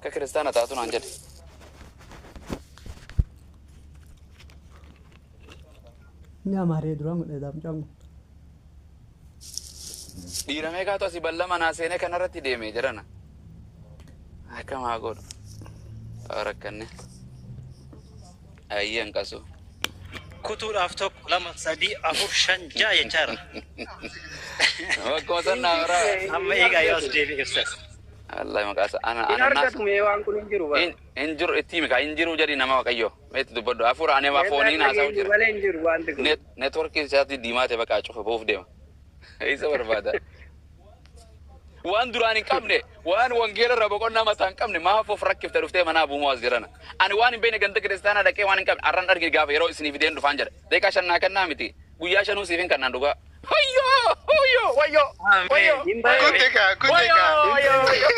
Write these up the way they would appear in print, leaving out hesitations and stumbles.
Akka kiristaana taatu naan jedhe. Inni amaaree duraan godhe mucaan kun. Dhiira meeqaatu asii bal'aa manaa seenee kanarratti deeme jedhana. Akkam haa godhu. Rakkanne. Ayyee hanqasu. Kutuudhaaf tokko, lama, sadii, afur, shan, ja'a jechaara. Bakkuma san naa biraa. Amma eegaa yoo as deebi'e ibsas. Wallahi maqaa isaa ana Hin ana naas. argatu mee waan kun hin jiru bara. Hin jiru itti himi kaa hin jiru jedhi nama Waaqayyo. Mee itti dubbadhu. Hafuura ani waa fooniin haasa'u jira. Malee hin jiru wanti kun. Neetworkiin isaatti diimaa ta'e bakka cufa ba'uuf deema. Isa barbaada. Waan duraan hin qabne, waan wangeela irraa boqonnaa mataa hin qabne, maaf of rakkifte dhuftee manaa buumoo as jirana. Ani waan hin beekne ganda kiristaanaa dhaqee waan hin qabne arran argine gaafa yeroo isinii fideen dhufaan jedha. Daqiiqaa 5 naa kennaa miti. Guyyaa shanuu siif hin kannaan dhugaa. Wayyoo! Wayyoo! Wayyoo! Wayyoo! Hin bahe. Kutte kaa, kutte kaa. Wayyoo! Wayyoo!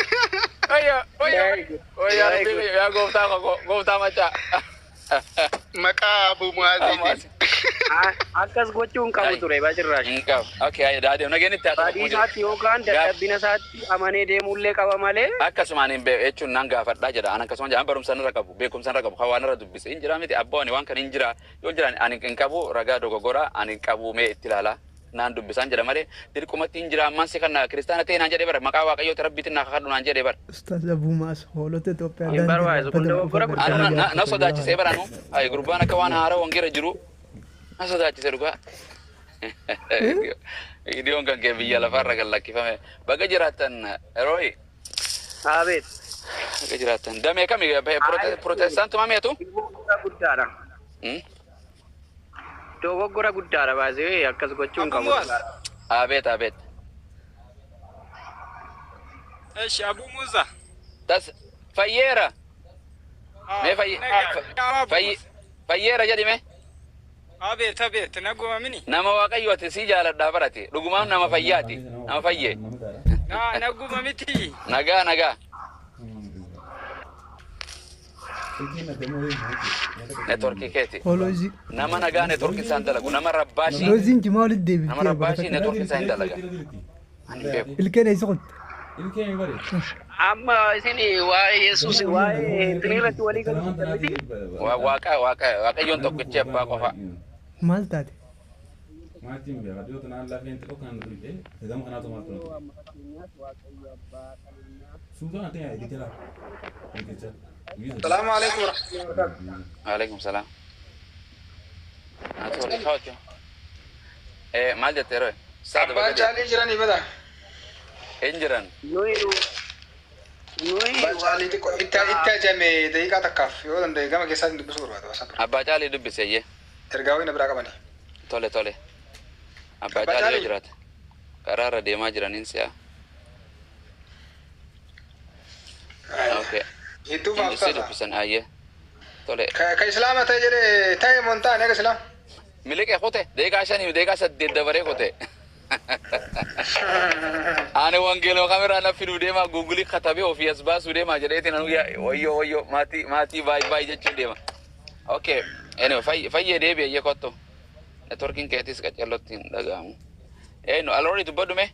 Wayyoo! Wayyoo! Wayyoo! Rabbii yaa gooftaa koo gooftaa macaa. Maqaa Abuu Mu'aaziitiin. Akkas gochuu hin qabu ture bashirraash. Hin qabu. Okay, ayya daadee nageen itti haa ta'u. Badii isaatti yookaan dadhabbina isaatti amanee deemuullee qaba malee. Akkasumaan hin beeku jechuun nan gaafadhaa jedha. Ani akkasuma jedha. An barumsa irra qabu, beekumsa irra qabu, kan waan irra dubbise. Hin jira miti abboo ani waan kan hin jira. Yoo jiran ani hin qabu ragaa dogoggora ani hin qabu mee itti ilaalaa. Naan dubbisaan jedha malee dirqumatti hin jira ammaan si kan kiristaana ta'e naan jedhee bara maqaa Waaqayyooti Rabbiitiin naa kakadhu naan jedhee bara. Ustaaz Abuu Maas hoolota Itoophiyaa Hin barbaachisu kun dogoggora Anu guddaadha. na sodaachisee bara anu. Ay gurbaan akka waan haaraa wangeera jiru na sodaachise dhugaa. Viidiyoon kan kee biyya lafaarra kan lakkifame. Baga jiraattan Erooyi. Abeet. Baga jiraattan. Damee kami pirootestaantumaa meetu? Dogoggora guddaadha. Dogoggora guddaadha baasee akkas gochuu hin qabu. Abeet abeet. Eshi Abu Musa. Tas fayyeera. Mee fayyeera jedhi mee. Abeet abeet naguma mini. Nama Waaqayyo ati si jaaladhaa barate. Dhugumaan nama fayyaati. Nama fayyee. Na naguma miti. Nagaa nagaa. Networkii keeti. Hooloozi. Nama nagaa networkii isaan dalagu. Nama rabbaashii. Hoolooziin jimaa walitti Nama deebiftii rabbaashii networkii isaan dalaga. Ani hin beeku. Ilkeen eessa qotte? Amma isin waa'ee Yesuus waa'ee intini irratti walii galuu miti. Waaqa waaqa Waaqayyoon tokkichi abbaa qofa. Maal taate? Salaamu alaikum warahmatullahi wabarakatuh. Alaikum salaam. Ati walii kaawwatu. Maal jette yeroo? Saada Abbaan baga caalii jiranii bada. Hin jiran. Nuyi nuyi Abbaan caalii xiqqoo itti itti ajame daqiiqaa takkaaf yoo danda'e gama keessaatiin dubbisuu barbaada wasan bira. Abbaa caalii dubbise iyyee. Ergaa wayii na biraa qabani. Tole tole. Abbaa Abbaa caalii yoo caalii. jiraate. Karaa irra deemaa jiraniin si'a. Okay. Hedduu Si faaftaasa. dubbisan ayyee. Tole. Ka islaama ta'e jedhee ta'e moo hin taane akka islaama? Miliqee kute daqiiqaa 5 daqiiqaa 8 dabaree kute. Ani wangeeloo kameraa na fiduu deema guugulii katabee ofii as baasuu deema jedheetiin anu wayyoo wayyoo maatii maatii baay baay jechuun deema. Okay. Anyway fayyee deebi'e iyyee kottu. Networkiin keetis qaccallotti hin dhaga'amu. Eenyu aloori dubbadhu mee?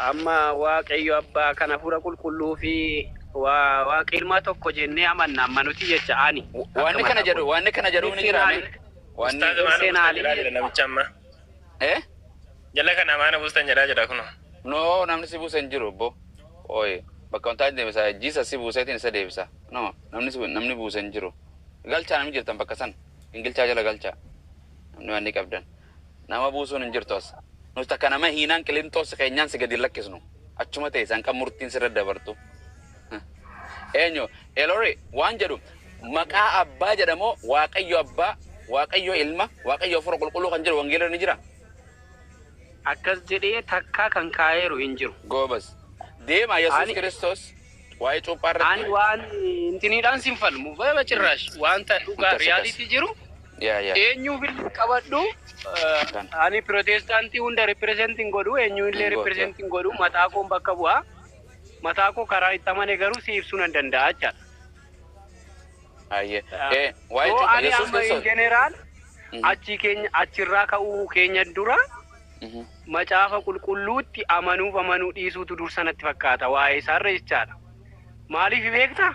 Amma Waaqayyo abbaa kan hafuura qulqulluu fi waaqa ilmaa tokko jennee amanna amma nuti jecha ani. Wanni kana jedhu wanni kana jedhu ni jira mee? Wanni Ustaaz maana buustan jedhaa jira namicha amma. Eh? Jala kana maana buustan jedhaa jira kunoo. No namni si buuse hin jiru obbo. Ooyi bakka wantaa hin deebisa jiisa si buuseetiin isa deebisa. No namni si namni buuse hin jiru. Galchaa namni jirtan bakka san. Ingilchaa jala galchaa. Namni waan ni qabdan. Nama buusuun hin jirtu as. Nus takka nama hiinaan qilinxoos keenyaan si gadi hin lakkisnu. Achuma ta'e isaan kan murtiin sirra dabartu. Eenyu Elori waan jedhu maqaa abbaa jedhamoo Waaqayyo abbaa, Waaqayyo ilma, Waaqayyo hafuura qulqulluu kan jedhu wangeela ni jira. Akkas jedhee takkaa kan kaa'eeru hin jiru. Goobas. Deema Yesuus Kiristoos waa'ee cuuphaa irratti. Ani waan intiniidhaan sin falmu bacirraash wanta dhugaa Akkas akkas. riyaalitii jiru Yaa yaa. eenyuuf illee qabadhu Kan. ani pirootestaantii hunda ripirezentiin godhu eenyu illee Hin gootu. ripirezentiin godhu mataa koon bakka bu'a. Mataa koo karaa itti amane garuu si ibsuu nan danda'a jechaadha. Ayyee. Waa'ee Yoo cuuphaa ani Yesuus amma in Kiristoos. general achi keenya achirraa ka'uu keenya dura Macaafa qulqulluutti amanuuf amanuu dhiisuutu dursa natti fakkaata waa'ee isaarra jechaadha. Maaliif beektaa?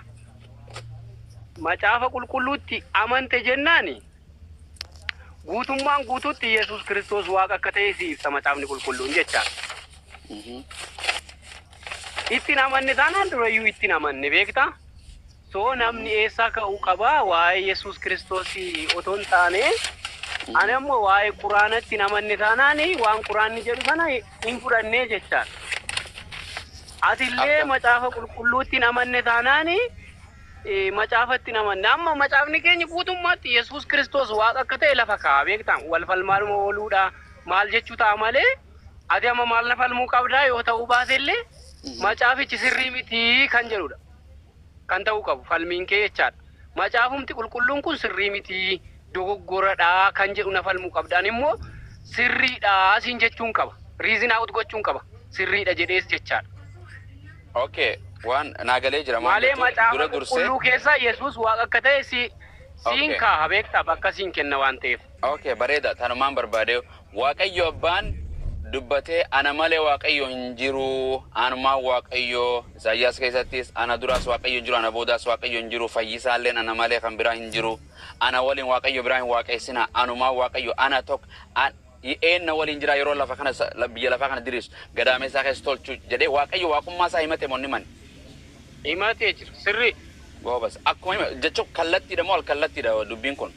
Macaafa qulqulluutti amante jennaani guutummaan guutuutti Yesuus Kiristoos waaqa akka ta'e si ibsa macaafni qulqulluun jechaadha. Ittiin amanne taanaan durayyuu ittiin amanne beektaa? So namni eessaa ka'uu qabaa waa'ee Yesuus Kiristoos otoo hin taane, ani ammoo waa'ee quraanatti hin amanne taanaan waan quraanni jedhu sana hin fudhannee jechaadha. Atillee macaafa qulqulluutti hin amanne taanaan macaafatti hin amanne. Amma macaafni keenya guutummaatti Yesuus Kiristoos waaqa akka ta'e lafa kaa'a beektaa? Wal falmaaluma ooluudha maal jechuu ta'a malee, ati amma maal na falmuu qabdaa yoo ta'uu baatellee macaafichi sirrii miti kan jedhudha. Kan ta'uu qabu falmiin kee jechaadha. Macaafumti qulqulluun kun sirrii miti, dogoggoradha kan jedhu na falmuu qabda. Ani immoo sirriidha siin jechuun qaba. Reason out gochuun qaba. Sirriidha jedhees jechaadha. Okay, waan naagalee jira maal Malee jettu macaafa dura dursee. qulqulluu keessa Yesuus waaqa akka ta'e si siin kaaha beektaa, bakka siin kenna waan ta'eef. Okay, bareeda. Tanumaan barbaade, Waaqayyo abbaan dubbatee ana malee Waaqayyo hin jiru, anumaan Waaqayyo. Isaayyaas keessattis ana duraas Waaqayyo hin jiru, ana boodaas Waaqayyo hin jiru, fayyisaalleen ana malee kan biraa hin jiru, ana waliin Waaqayyo biraa hin waaqessina, anumaan Waaqayyo, ana tokko eenna waliin jira yeroo lafa kana biyya lafaa kana diriirsu gadaameessaa keessa tolchu jedhee Waaqayyo waaqummaa isaa himate moo ni? Himatee jira sirrii. Goobas, akkuma hima jechuun kallattiidha moo alkallattiidha dubbiin kun?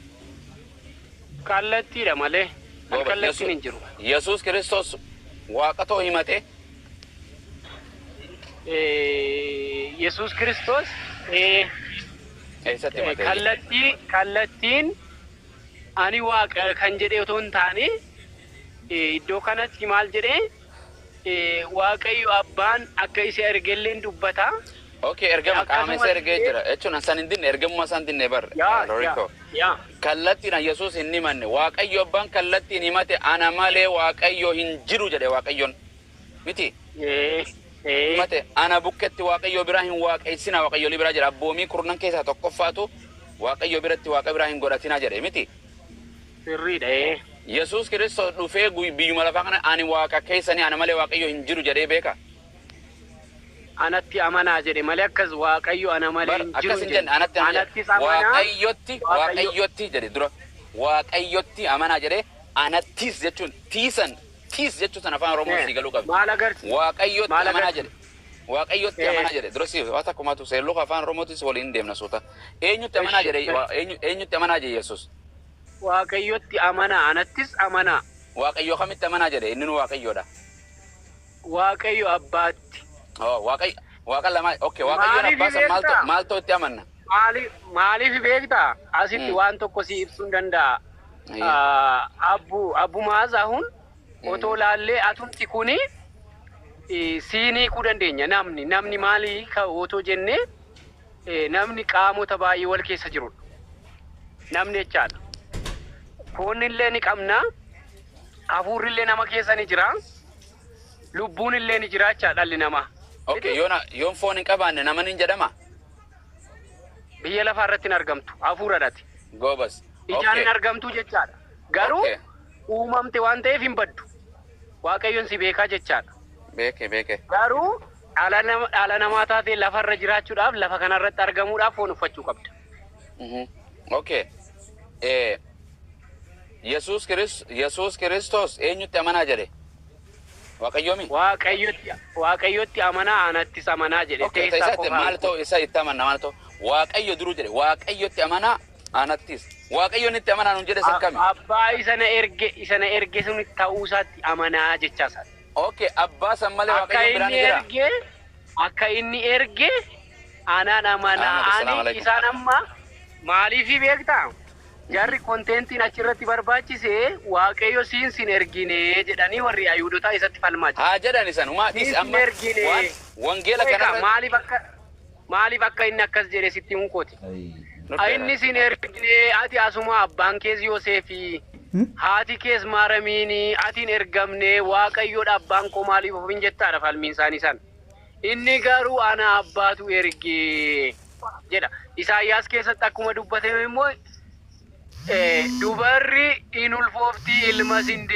Kallattiidha malee Goobas, kallattiin hin jiru. Yesuus Kiristoos waaqa ta'uu himate. Yesuus Kiristoos Eessatti himate? Kallattiin ani waaqa kan jedhee otoo hin taane, iddoo kanatti maal jedhee, Waaqayyo abbaan akka isa ergelleen dubbata. Okay, ergama qaama isa Akkasumas ergee jira. Jechuun san hin dinne, ergamummaa isaan dinne bar. Yaa. Loriko. Yaa. Kallattiin Yesuus hin himanne. Waaqayyo abbaan kallattiin himate, ana malee Waaqayyo hin jiru jedhe Waaqayyoon. Miti. Ee. Himate, ana bukketti Waaqayyo biraa hin waaqessina, Waaqayyoolii biraa jira. Abboomii kurnan keessaa tokkoffaatu Waaqayyo biratti Waaqa biraa hin godhatina jedhe miti. Sirriidha ee. Yesuus Kiristoos dhufee biyyuma lafaa kana ani Waaqa keessanii, ana malee Waaqayyo hin jiru jedhee beeka. Anatti amanaa jedhe malee akkas Waaqayyo ana malee Bar hin jiru akkas hin jenne, anatti amanaa Anattis jedhe. amanaa. Waaqayyotti Waaqayyotti jedhe dura. Waaqayyotti amanaa jedhe, anattis jechuun tiisan tiis jechuun san afaan Oromoo sii galuu qabdi. Maal agarsiisa? Waaqayyotti Maal amanaa agarsiisa? jedhe. Waaqayyotti amanaa jedhe. Dura siif waan takkumaatu seerluka afaan Oromootis waliin deemna suuta. Eenyutti amanaa jedhe? Eenyutti amanaa jedhe Yesuus? Waaqayyotti amanaa, anattis amanaa. Waaqayyo kamitti amanaa jedhe? Inni nu Waaqayyoodha. Waaqayyo abbaatti. Oh, Waaqayyo Waaqa lama. Okay, Waaqayyoon Maaliif abbaa san maaltu beektaa? maaltu itti amanna? Maaliif beektaa? Asitti waan tokko si ibsuu hin danda'a. Abbu Maazaa otoo laallee atumti kuni siin hiikuu dandeenya. Namni maali otoo jennee, namni qaamota baay'ee wal keessa jirudha. Namni jechaadha. Foonnillee ni qabna. Hafuurrillee nama keessa ni jira. Lubbuun illee ni jira jecha dhalli namaa. Okay, yoona yoon foon hin qabaanne nama ni jedhama? Biyya lafaa irratti hin argamtu. Hafuuradhati. Goobas. Ijaan hin argamtu jechaadha. Garuu uumamte waan ta'eef hin baddu. Waaqayyoon si beekaa jechaadha. Beeke, beeke. Garuu dhala namaa taatee lafarra jiraachuudhaaf, lafa kanarratti argamuudhaaf foon uffachuu qabda. Okay. Yesuus Kiristoos eenyutti amanaa jedhe? Waaqayyoomi? Waaqayyotti amanaa, anattis amanaa jedhe. Okay, Teessaa isaatti qofaa. maal ta'u isa itti amanna maal ta'u? Waaqayyo duruu jedhe, Waaqayyotti amanaa, anattis. Waaqayyoon itti amanaa nuun jedhe san kami? Abbaa isa na erge sun ta'uu isaatti amanaa jechaa isaati. Okay, abbaa san malee Akka Waaqayyoon biraan inni ni jira. erge, akka inni erge anaan amanaa. Ahmad, assalaamu Ani alaikum. isaan amma maaliifi beektaa? Jarri contentiin achirratti barbaachise Waaqayyo siin sin ergine jedhanii warri Ayuudotaa isatti falmaa jiru. Haa jedhan isan umaa dhiisi Siin amma ergine. waan wangeela Beekaa, kanarra. maaliif akka inni akkas jedhe sitti himuu kooti. Inni sin ergine, ati asuma abbaan kees Yoosefi, haati kees Maaramiini, ati hin ergamne, Waaqayyoodha abbaan koo maaliif of hin jettaadha falmiin isaanii san. Inni garuu ana abbaatu erge jedha. Isaayyaas keessatti akkuma dubbatame immoo dubarri in ulfoofti, ilma sin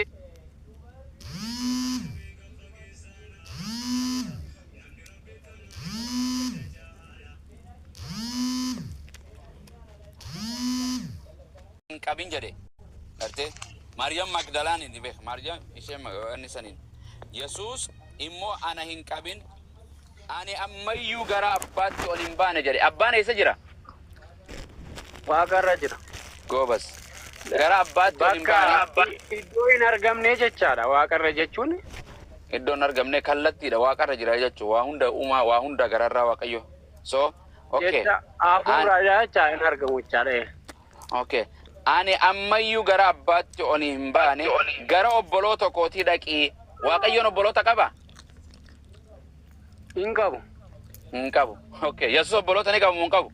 qabin jedhe. Gartee Maariyaam Magdalaan ni beek, Maariyaam ishee inni saniin. Yesuus immoo ana hin qabin, ani ammayyuu gara abbaatti ol hin baane jedhe. Abbaan eessa jira? Waaqarra jira. Goobas. Gara abbaatti ol hin baane. Bakka iddoo hin argamne jechaadha waaqarra jechuun. Iddoon argamne kallattiidha, waaqarra jira jechuudha. Waa hunda uumaa, waa hunda gararraa Waaqayyo. So, okay. Jecha hafuura jecha hin argamu jechaadha. Okay. Ani ammayyuu gara abbaatti ol hin baane, gara obboloota kootii dhaqii. Waaqayyoon obboloota qaba? Hin qabu. Hin qabu. Okay. Yesuus obboloota ni qabu moo hin qabu?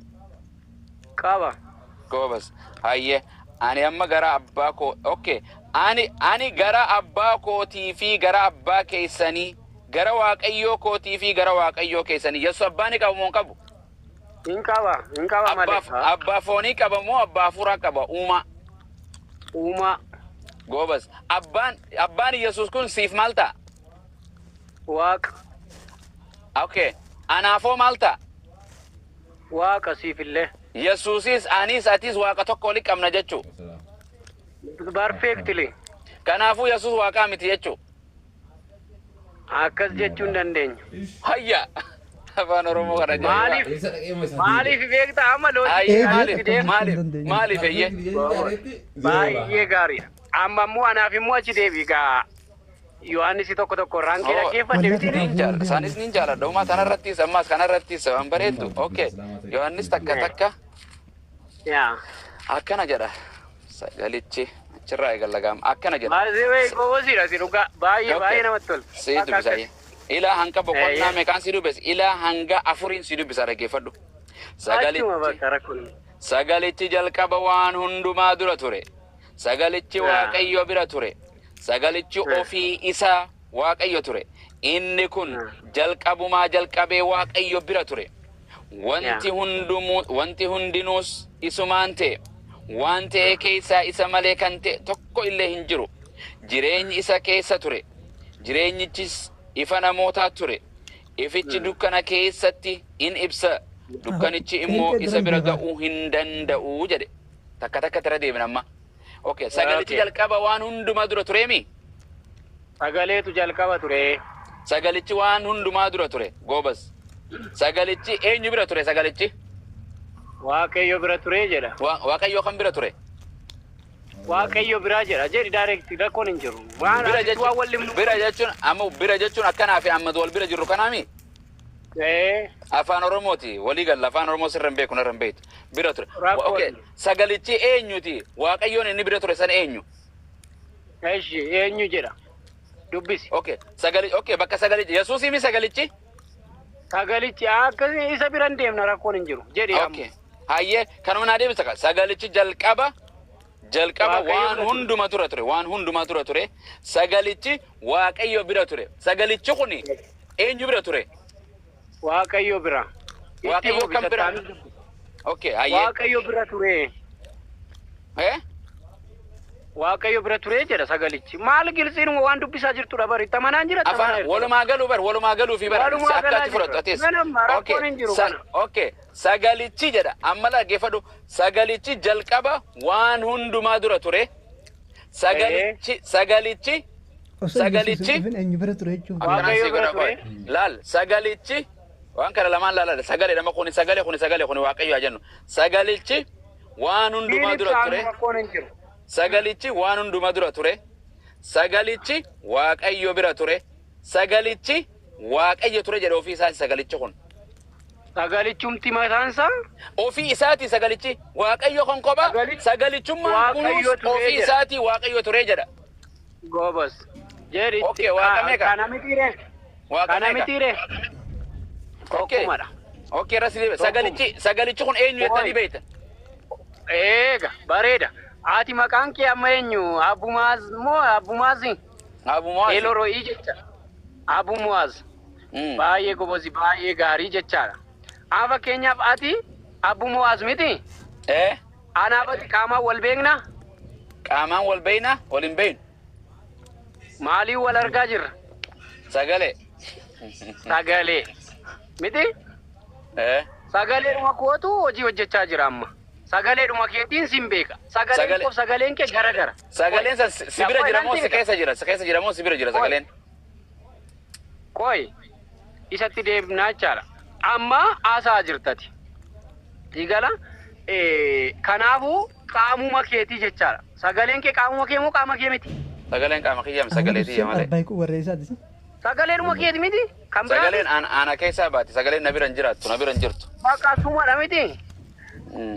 Qaba. Goobas. Hayyee. Ani amma gara abbaa koo. Okay. Ani gara abbaa kootii fi gara abbaa keessanii, gara Waaqayyoo kootii fi gara Waaqayyoo keessanii. Yesuus abbaa ni qabu moo hin qabu? Hin qaba. Hin qaba malee. Abbaa foonii qaba moo abbaa hafuuraa qaba? Uumaa. Uumaa. Goobas. Abbaan Yesuus kun siif maal ta'a? Waaqa. Okay. Anaafoo maal ta'a? Waaqa siifillee. Yesuusis anis atis waaqa tokko walitti qabna jechuu. Perfectly. Kanaafuu Yesuus waaqaa miti jechuu. Akkas jechuu hin dandeenyu. Hayya. Afaan Oromoo kana jedhu. Maaliif? Maaliif beektaa amma Hayyee loojii maaliif? Maaliif? Maaliif eeyyee? Baay'ee gaariidha. Amma immoo anaaf immoo achi deebi gaa. Yohaannisi tokko tokko raankii dhaggeeffadhe miti. Nin jaalladha. Isaanis nin jaalladha. Uumaa tanarrattis ammas kanarrattis waan bareeddu. Okay. Yohaannis takka takka Yaa. akkana jedha. Sagalichi achirraa eegalla gaama. Akkana jedha. Baay'ee goosiidha si dhugaa. Baay'ee baay'ee namatti tola. Si dubbisa. Ilaa hanga boqonnaa meeqaan si dubbisa? Ilaa hanga afuriin si dubbisa, dhaggeeffadhu. Achuma bakka rakkoon. Sagalichi jalqaba waan hundumaa dura ture. Sagalichi Waaqayyo bira ture. Sagalichi ofii isaa Waaqayyo ture. Inni kun jalqabumaa jalqabee Waaqayyo bira ture. Wanti hundumuu, wanti hundinuus isumaan ta'e. Waan ta'e keessaa isa malee kan ta'e tokko illee hin jiru. Jireenyi isa keessa ture. Jireenyichis ifa namootaa ture. Ifichi dukkana keessatti in ibsa. Dukkanichi immoo isa bira ga'uu hin danda'u jedhe. Takka takka tira deebina amma. Okay, sagalichi jalqaba waan hundumaa dura tureemi? Sagaleetu jalqaba ture. Sagalichi waan hundumaa dura ture. Goobas. Sagalichi eenyu bira ture sagalichi? Waaqayyo bira ture jedha. Waaqayyo kan bira ture? Waaqayyo bira jedha. Jedhi direct, rakkoon hin jiru. Waan Bira asitti waan walli jechuun, bira jechuun amma bira jechuun akkanaa fi ammatu wal bira jirru kanaami? Ee. Afaan Oromooti. Walii galla, afaan Oromoo sirra hin beeku, narra hin beektu. Bira ture. Rakkoon. Okay. Sagalichi eenyuti? Waaqayyoon inni bira ture sana eenyu? Eshi eenyu jedha. Dubbisi. Okay. Sagali, okay, bakka sagalichi Yesuus himi sagalichi? Sagalichi akkasii isa bira hin deemna, rakkoon hin jiru. Jedhi amma. Okay. Hayyee, kanuma naa deebisa ka. Sagalichi jalqaba Waaqayyo waan bira ture. hunduma tura ture. Waan hundumaa tura ture. Sagalichi Waaqayyo bira ture. Sagalichi kuni eenyu bira ture? Waaqayyo bira. Itti Waaqayyo fufi kam bira? tattaanii dubbisi. Okay, hayyee. Waaqayyo bira ture. Eh? Waaqayyo bira ture jedha sagalichi. Maal gilxiinuma waan dubbisaa jirtudha bari. Tamanaan jira Afaan tamanaa jirti. walumaa galuu bar, walumaa galuu fi bara Walumaa akka galaa ati fudhattu jirra. atis. Ganama rakkoon hin jiru kana. Okay. Sagalichi jedha. Amma dhaggeeffadhu. Sagalichi jalqaba waan hundumaa dura ture. Sagalichi Osoo Yesuus hin Sagalichi dhufin eenyu bira ture jechuudha. akkanaan Waaqayyo si godha bira ture. qoy. Laal, sagalichi waan kana lamaan laala, sagalee lama, kuni sagalee, kuni sagalee, kuni Waaqayyo haa jennu. Sagalichi waan hundumaa Diin dura ibsaan ture. rakkoon hin jiru. Sagalichi waan hundumaa dura ture. Sagalichi Waaqayyo bira ture. Sagalichi Waaqayyo ture jedhe ofii isaati sagalichi kun. Sagalichumti mataan isaa Ofii isaati sagalichi Waaqayyo kan kophaa sagalichummaan Waaqayyo kunuus ture ofii jedha. isaati Waaqayyo ture jedha. Goobas. Jedhi. Okay, waaqa meeqa? Kana mitiire. Waaqa Kana meeqa? mitiire. Okay. Tokkumadha. Okay, irra si deebi'a. Sagalichi kun eenyu jettanii beektan? Eega bareeda. Ati maqaan kee amma eenyu? Abbumaaz moo Abbumaazi? Abumaaz. Eeloroo'ii jecha. Abumaaz. Baay'ee gobozi, baay'ee gaarii jechaadha. Amma fakkeenyaaf ati Abumaaz miti? Eh? Anaaf ati qaamaan wal beekna? Qaamaan wal beekna, wal hin beeknu. Maaliin wal argaa jirra? Sagalee. Sagalee. Miti? Eh? Sagaleedhuma kootu hojii hojjechaa jira amma. Sagaleedhuma keetiin sin beeka. Sagaleen koof sagaleen kee gara gara. Sagaleen san si bira jira moo si keessa jira? Si keessa jira moo si bira jira sagaleen? Qoy, isatti deebinaa jechaadha. Amma haasaa jirtati. Igala kanaafuu qaamuma keetii jechaadha. Sagaleen kee qaamuma kee moo qaama kee miti? Sagaleen qaama kiyyaa sagalee tiyya malee. Arbaa warra isaati. Sagaleedhuma keeti miti? Kan biraa Sagaleen ana keessaa baati. Sagaleen na bira hin jiraattu, na bira hin jirtu. Bakka sumadha miti?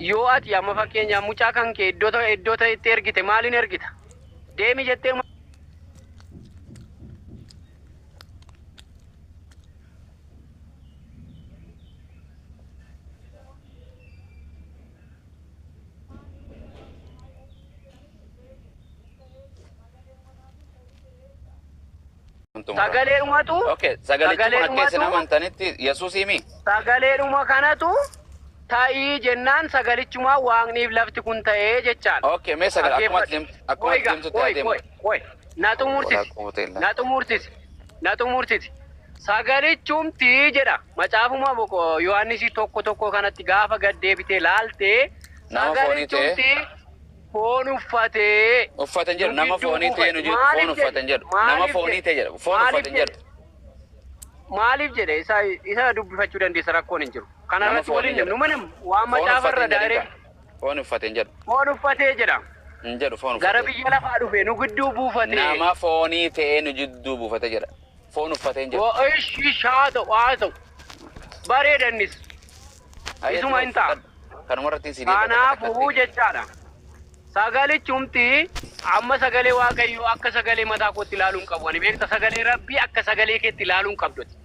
Yoo ati amma fakkeenyaaf mucaa kan kee iddoo ta'etti ergite, maaliin ergita? Deemi jettee sagaleedhumatu Okay, sagalichi kun akka isin amantanitti Yesuus himi. Sagaleedhuma kanatu ta'ii jennaan sagalichumaa waaqniif lafti kun ta'ee jechaadha. Okay, mee sagal akkuma ati deemtutti haa deemu. Qoy, na xumursisi. Na xumursisi. Na xumursisi. Sagalichumti jedha. Macaafuma boqo Yohaannisii 1:1 kanatti gaafa gad deebitee laaltee Nama foonii ta'e. sagalichumti foon uffatee. Uffata hin jedhu, nama foonii ta'e nu jedhu, foon uffata hin jedhu. Nama foonii ta'e jedhu, foon uffata hin jedhu. Maaliif jedhe? Isa dubbifachuu dandeessa, rakkoon hin jiru. Nama Kanarratti foonii waliin jedhu. nu mana waan Foon uffate macaafarra hin jedhin daaree kaa. Foon uffate hin jedhu. Foon uffatee jedha. Hin jedhu foon Gara uffate. biyya lafaa dhufe, nu gidduu buufatee. Nama foonii ta'ee nu jidduu buufate jedha. Foon uffate hin jedhu. Ishi, haa ta'u, haa ta'u. Bareedannis. Isuma hin ta'a. Kanuma irratti si deebi'a. Kanaafuu jechaadha. Sagalichumti amma sagalee Waaqayyoo akka sagalee mataa kootti ilaaluu hin qabu. Ani beekta, sagalee Rabbii akka sagalee keetti ilaaluu hin qabduti.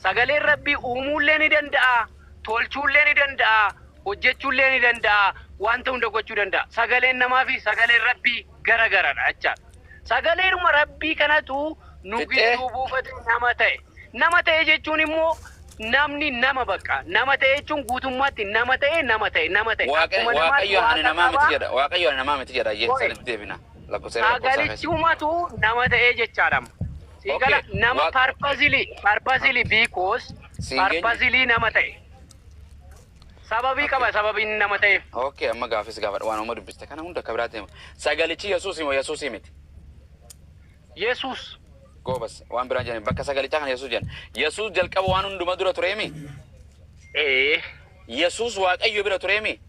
Sagaleen Rabbii uumuullee ni danda'a, tolchuullee ni danda'a, hojjechuullee ni danda'a, wanta hunda gochuu danda'a. Sagaleen namaa fi sagaleen Rabbii gara garadha jechaadha. Sagaleedhuma Rabbii kanatu nu Fixee? gidduu buufate, nama ta'e. Nama ta'e jechuun immoo namni nama bakka. Nama ta'e jechuun guutummaatti nama ta'e, nama ta'e, nama ta'e. Akkuma namaatti Waaqayyo ani waaqa namaa miti qaba. jedha. Waaqayyo ani namaa miti jedha. Ayyee Oi. sanitti deebina. Lakkoofsa lakkoofsa keessa. Sagalichumatu nama ta'e jechaadha. Sigala Okay, nama purposely because Siin geenye. purposely nama ta'e. Sababii qaba, sababii inni nama ta'eef. Okay, amma gaafis gaafadha. Waan amma dubbiste kana hunda akka biraatti hima. Sagalichi Yesuus moo Yesuus miti? Yesuus. Goobas, waan biraan jedhan, bakka sagalichaa kana Yesuus jedhan. Yesuus jalqaba waan hunduma dura tureemi? Ee. Yesuus Waaqayyo bira tureemi?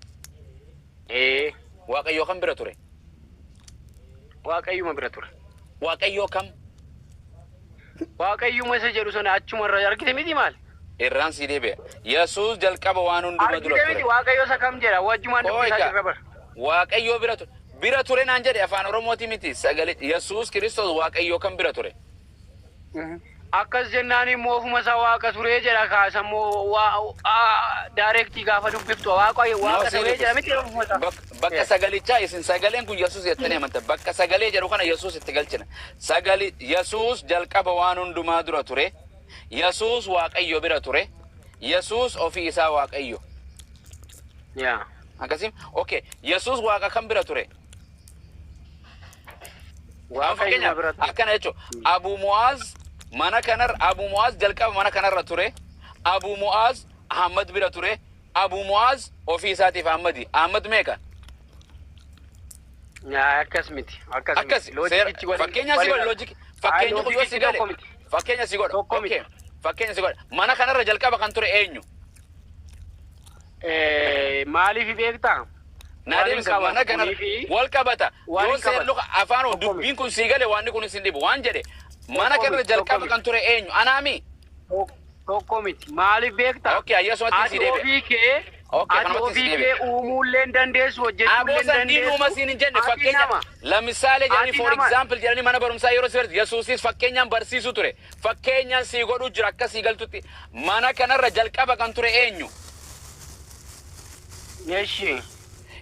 Ee. Waaqayyo kam bira ture? Waaqayyuma bira ture. Waaqayyo kam? Waaqayyuma isa jedhu sana achumarra argite miti maal? Irraan sii deebi'a. Yesuus jalqaba waan hunduma dura Argite miti ture. Waaqayyo isa kam jedha, wajjumaan dubbisaa Ooyika. jirra bara. Waaqayyo bira ture. Bira ture naan jedhe, afaan Oromooti miti. Sagalee Yesuus Kiristoos Waaqayyo kam bira ture? Akkas jennaan immoo ofuma isaa waaqa turee jedha, kaasa immoo direct gaafa dubbiftu waaqa waaqa turee jedha miti ofuma isaa. Bakka sagalichaa isin sagaleen kun Yesuus jettanii amanta. Bakka sagalee jedhu kana Yesuus itti galchina. Sagali Yesuus jalqaba waan hundumaa dura ture. Yesuus Waaqayyo bira ture. Yesuus ofii isaa Waaqayyo. Yaa. Akkasiin, okay. Yesuus Waaqa kam bira ture? Amma Waaqayyuma fakkeenyaaf bira ture. akkana jechuun Abu Mu'aaz mana kanarra, Abu Mu'aaz jalqaba mana kanarra ture. Abu Mu'aaz Ahmad bira ture. Abu Mu'aaz ofii isaatiif Ahmadi. Ahmad meeqa? Yaa, akkas miti. Akkas Akkas miti. seera Loojikichi waliin fakkeenya si godha waliin logic fakkeenyi kun yoo si loojikichi gale tokko miti. fakkeenya si godha. Tokko miti. Okay, fakkeenya si godha, mana kanarra jalqaba kan ture eenyu? Maaliif beektaa? Naa Waliin deebisa qabata mana kanarra kunii fi wal qabata waliin yoo seer qabata. luka afaan Tokko miti. dubbiin kun sii gale, waan kun isin dhibu waan jedhe, mana Tokko kanarra miti, jalqaba tokko miti. kan ture eenyu, anaami? Tokko miti. Maaliif beektaa? Okay, ayyasumatti si Ati deebi'a. ofii kee Okay, ati kanumatti si ofii deebi'a. kee uumuullee hin dandeessu, hojjechuullee Aboo hin san diinuma dandeessu. siin hin jenne Ati fakkeenya nama. lamisaalee jedhanii Ati for nama. example jedhanii mana barumsaa yeroo si barsiisu Yesuusis fakkeenyaan barsiisuu ture. Fakkeenyaan sii godhuu jira akka sii galtutti, mana kanarra jalqaba kan ture eenyu? Eshi.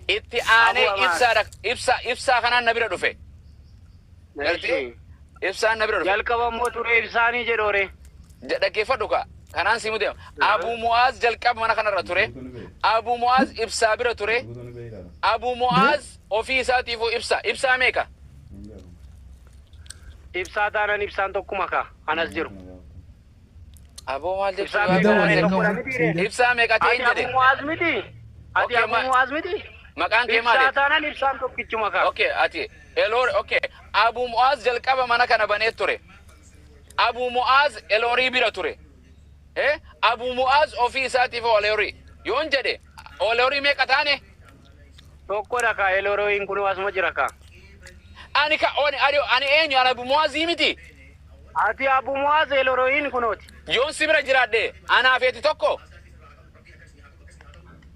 Itti aanee Abu Amaan. Ibsaadha, ibsaa kanaan na bira dhufe. Eshi. Ibsaan na bira dhufe. Jalqaba immoo ture ibsaanii jedhoore. Dhaggeeffadhu kaa. Kanaan sii mute. Abu Mu'aaz jalqaba mana kanarra ture. Abu Mu'aaz ibsaa bira ture. Abu Mu'aaz ofii isaatiifuu ibsa. Ibsaa meeqa? Ibsaa taanaan ibsaan tokkuma kaa anas jiru. Aboo, maal Ibsaa jechuudha? meeqa Iddoo tokkodha miti ree? Ibsaa meeqa ta'e Ati hin jedhe? Abu Mu'aaz miti? Ati Okay, Abu Mu'aaz miti? Maqaan kee maali? Ibsaa taanaan ibsaan tokkichuma kaa. Okay, ati Eloor, okay. Abu Mu'aaz jalqaba mana kana banee ture. Abu Mu'aaz Eloorii bira ture. Eh? Abu Mu'aaz ofii isaatiif Eloorii. Yoon jedhe Eloorii meeqa taane? Tokkodha kaa, Elorooyin kun asuma jira kaa. Ani ka ani ani ani eenyu? Ani Abu Mu'aazii miti. Ati Abu Mu'aaz, Elorooyin kunooti. Yoon si bira jiraadhe anaaf eti tokko.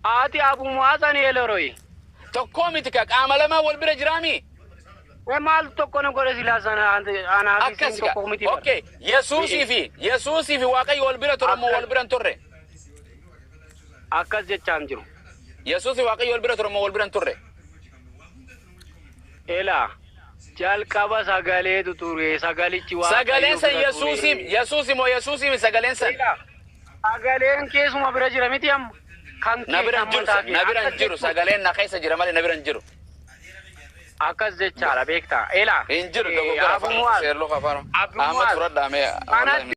Ati Abu Mu'aaz, ani Elorooyi. Tokkoo miti ka, qaama lamaa wal bira jiraami. E maal tokko nu godhe silaa sana anaaf isin Akkas ka. tokko miti. Okay. Yesuusii fi Waaqayyo wal bira ture moo wal bira hin turre? Akkas jechaan jiru. Yesuusii Waaqayyo wal bira ture moo wal bira hin turre? Elaa, jalqaba sagaleetu ture, sagalichi Waaqayyo Sagaleen san bira ture. Yesuusii Yesuusii moo Yesuusii sagaleen san? Elaa, sagaleen keessuma bira jira miti amma. Kan Na bira hin jiru, mataa kee. na bira hin Akkas jiru, jechuun- sagaleen na keessa jira malee na bira hin jiru. Akkas jechaadha beektaa. Elaa. Hin jiru, dogoggora Abu afaan Mu'aaz. seerluka afaan. Abu Ahmad Mu'aaz. fudhadhaa mee. Kanatti